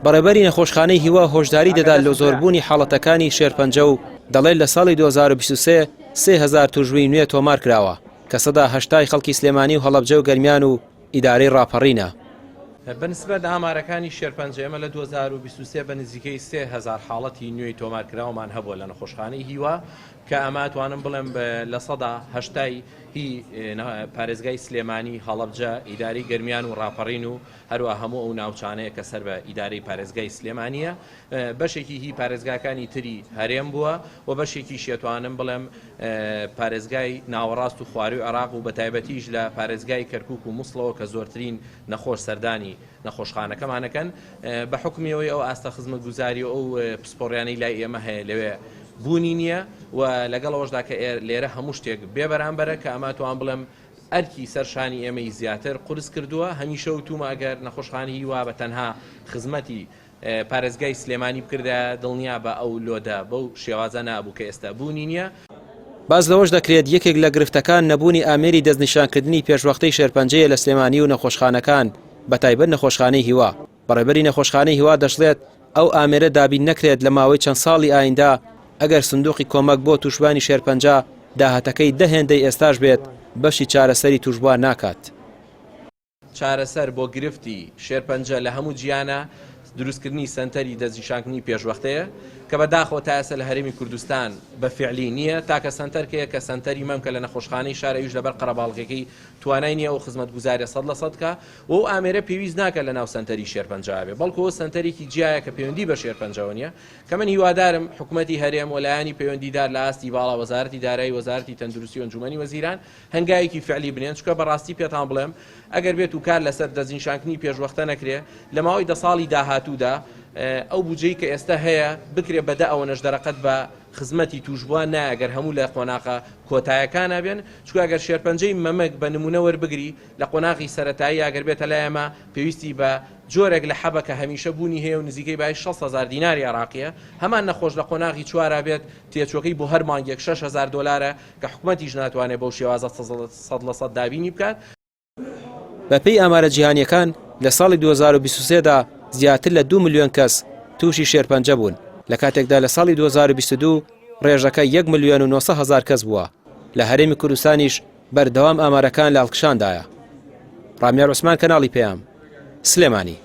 بەڕێوبەری نەخۆشخانەی هیوا هۆشداری دەدات لە زۆربوونی حاڵەتەکانی شێرپەنجە و دەڵێت لە ساڵی 2023 3000 تووشبووی نوێ تۆمار کراوە کە سەدا هەشتای خەڵکی سلێمانی و هەڵەبجە و گەرمیان و ئیدارەی ڕاپەڕینە. بە نسبەت ئامارەکانی شێرپەنجە ئێمە لە 2023 بە نزیکەی 3000 حاڵەتی نوێی تۆمارکراومان هەبووە لە نەخۆشخانەی هیوا کە ئەمە ئەتوانم بڵێم لە سەدا هەشتای هی پارێزگای سلێمانی، هەڵەبجە، ئیدارەی گەرمیان و ڕاپەڕین و هەروەها هەموو ئەو ناوچانەیە کە سەر بە ئیدارەی پارێزگای سلێمانییە، بەشێکی هی پارێزگاکانی تری هەرێم بووە و بەشێکیشی ئەتوانم بڵێم پارێزگای ناوەڕاست و خوارووی عێراق و بەتایبەتیش لە پارێزگای کەرکوک و موسڵەوە کە زۆرترین نەخۆش سەردانی نەخۆشخانەکەمان ئەکەن بە حوکمی ئەوەی ئەو ئاستە خزمەتگوزاری و ئەو پسپۆڕیانەی لای ئێمە هەیە لەوێ بوونی نییە و لەگەڵ ئەوەشدا کە لێرە هەموو شتێک بێ بەرامبەرە کە ئەمە توان بڵێم ئەرکی سەر شانی ئێمەی زیاتر قورس کردووە هەمیشە وتومە ئەگەر نەخۆشخانەی هیوا بە تەنها خزمەتی پارێزگای سلێمانی بکردایە دڵنیابە ئەو لۆدە بەو شێوازە نابوو کە ئێستا بوونی نییە. باس لەوەش دەکرێت، یەکێک لە گرفتەکان نەبوونی ئامێری دەستنیشانکردنی پێشوەختەی شێرپەنجەیە لە سلێمانی و نەخۆشخانەکان، بەتایبەت نەخۆشخانەی هیوا. بەڕێبەری نەخۆشخانەی هیوا دەشڵێت، ئەو ئامێرە دابین نەکرێت لە ماوەی چەند ساڵی ئایندە ئەگەر سندوقی کۆمەک بۆ تووشبوانی شێرپەنجە داهاتەکەی دە هێندەی ئێستاش بێت بەشی چارەسەری تووشبوان ناکات. چارەسەر بۆ گرفتی شێرپەنجە لە هەموو جیهانا دروستکردنی سەنتەری دەستنیشانکردنی پێشوەختەیە کە بە داخەوە تا ئێستا لە هەرێمی کوردستان بە فعلی نییە تاکە سەنتەر کەیە کە سەنتەری مەمکە لە نەخۆشخانەی شار ئەویش لەبەر قەرەباڵغیەکەی توانای نییە ئەو خزمەتگوزاریە 100% کا و ئەو ئامێرە پێویست ناکە لە ناو سەنتەری شێرپەنجە بێ بەڵکو ئەو سەنتەرێکی جیایە کە پەیوەندی بە شێرپەنجەوە نییە کە من هیوادارم حکومەتی هەرێم و لایەنی پەیوەندیدار لە ئاستی باڵا وەزارەتی دارایی وەزارەتی تەندروستی و ئەنجومەنی وەزیران هەنگاوێکی فعلی بنێن، چونکە بەڕاستی پێتان بڵێم ئەگەر بێت و کار لەسەر دەستنیشانکردنی پێشوەختە نەکرێ لە ماوەی دە ساڵی داهاتوودا ئەو بودجەی کە ئێستا هەیە بکرێ بە دە ئەوەنەش دەرەقەت بە خزمەتی تووشبووان نایە گەر هەموو لە قۆناغە کۆتایەکانا بێن، چونکە ئەگەر شێرپەنجەی مەمک بە نموونە وەربگری لە قۆناغی سەرەتاییا گەر بێتە لای ئێمە پێویستی بە جۆرێک لە حەبە کە هەمیشە بوونی هەیە و نزیکەی بای 600 هەزار دیناری عێراقییە، هەمان نەخۆش لە قۆناغی چوارا بێت تێچووەکەی بۆ هەر مانگێک 6000 دۆلارە کە حکومەتیش ناتوانێت بەو شێوازە 100% دابینی بکات. بەپێی ئامارە جیهانییەکان، لە ساڵی 2023 دا زیاتر لە دوو ملیۆن کەس تووشی شێرپەنجە بوون، لە کاتێکدا لە ساڵی 2022 ڕێژەکە یەک ملیۆن و 900 هەزار کەس بووە، لە هەرێمی کوردستانیش بەردەوام ئامارەکان لە هەڵکشاندایە. ڕامیار عوسمان کەناڵی پەیام، سلێمانی.